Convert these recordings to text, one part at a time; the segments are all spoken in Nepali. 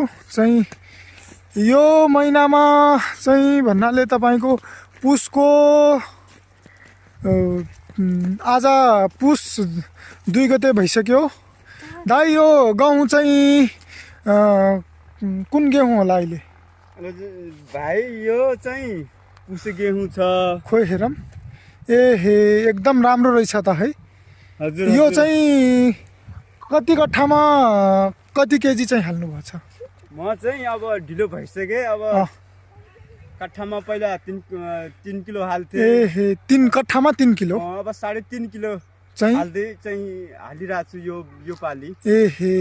चाहिँ यो महिनामा चाहिँ भन्नाले तपाईको पुसको आज पुस 2 गते भइसक्यो दाइ। यो गहुँ चाहिँ कुन गेहूँ होला अहिले भाइ? यो चाहिँ पुस गेहूँ छ। खोइ हेरौँ। ए हे एकदम राम्रो रहेछ त है। हजुर यो चाहिँ कति कट्ठामा कति केजी चाहिँ हाल्नु भएको छ? म चाहिँ अब ढिलो भइसके। अब कट्ठामा पहिला 3 किलो हाल्थे। ए हे 3 कट्ठामा 3 किलो। अब 3.5 किलो चाहिँ हाल्दै चाहिँ हालिरहेको छु यो पाली। ए हे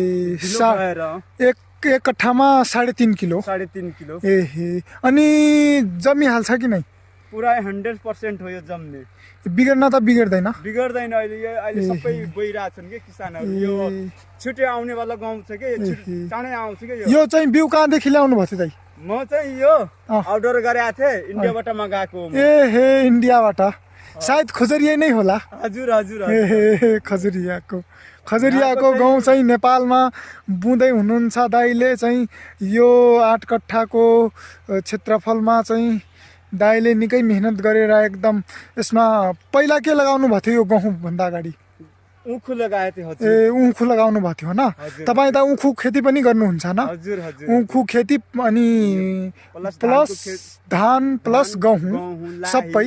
एक कट्ठामा 3.5 किलो। 3.5 किलो। ए हे अनि जम्मी हाल्छ कि नै? पुरा 100% हो यो जम्ने। बिगड्न त बिगड्दैन? बिगड्दैन। अहिले सबै गइरहेछन् के किसानहरू। यो छिटो आउने वाला गाउँ छ के, चाँडै आउँछ के। यो चाहिँ बिउ कहाँदेखि ल्याउनु भएको थियो दाइ? म चाहिँ यो अर्डर गरेको थिएँ, इन्डियाबाट मगाएको। ए हे इन्डियाबाट सायद खजुरिया नै होला। हजुर हजुर। ए खजुरियाको गाउँ चाहिँ नेपालमा बुँदै हुनुहुन्छ दाइले चाहिँ। यो 8 कट्ठाको क्षेत्रफलमा चाहिँ दाइले निकै मेहनत गरेर एकदम यसमा पहिला के लगाउनु भएको थियो? यो गहुँ भन्दा अगाडि उखु लगाएको थियो। हजुर। ए उखु लगाउनु भएको थियो न? तपाईँ त उखु खेती पनि गर्नुहुन्छ न? हजुर हजुर। उखु खेती अनि प्लस धान प्लस गहुँ सबै।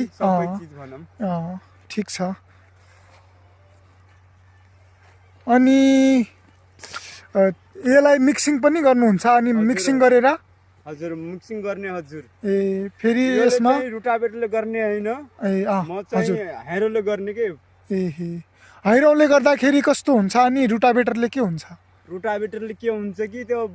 ठिक छ। अनि यसलाई मिक्सिङ पनि गर्नुहुन्छ? अनि मिक्सिङ गरेर हजुर मिक्सिङ गर्ने। हजुर। ए फेरि यसमा रुटावेटरले गर्ने हैन। ए म चाहिँ हैरोले गर्ने के। ए हे हैरोले गर्दाखेरि कस्तो हुन्छ अनि रुटावेटरले के हुन्छ? रुटावेटरले के हुन्छ कि त्यो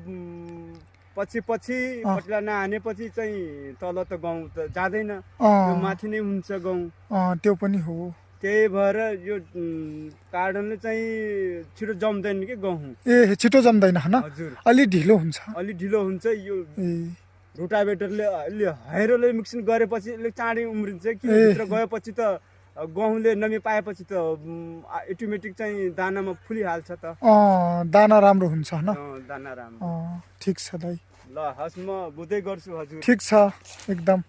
पछि पट्ला नहानेपछि चाहिँ तल त गहुँ त जाँदैन, त्यो माथि नै हुन्छ गहुँ। त्यो पनि हो। त्यही भएर यो कारणले चाहिँ छिटो जम्दैन के गहुँ। ए छिटो जम्दैन हैन? हजुर। अलि ढिलो हुन्छ। अलि ढिलो हुन्छ। यो रुटावेटरले हैरोले मिक्सिङ गरेपछि यसले चाँडै उम्रिन्छ कि। भित्र गएपछि त गहुँले नमी पाएपछि त अटोमेटिक चाहिँ दानामा फुलिहाल्छ त। दाना राम्रो हुन्छ हैन? दाना राम्रो। ठिक छ दाइ। ल हस्, म बुझ्दै गर्छु। हजुर। ठिक छ एकदम।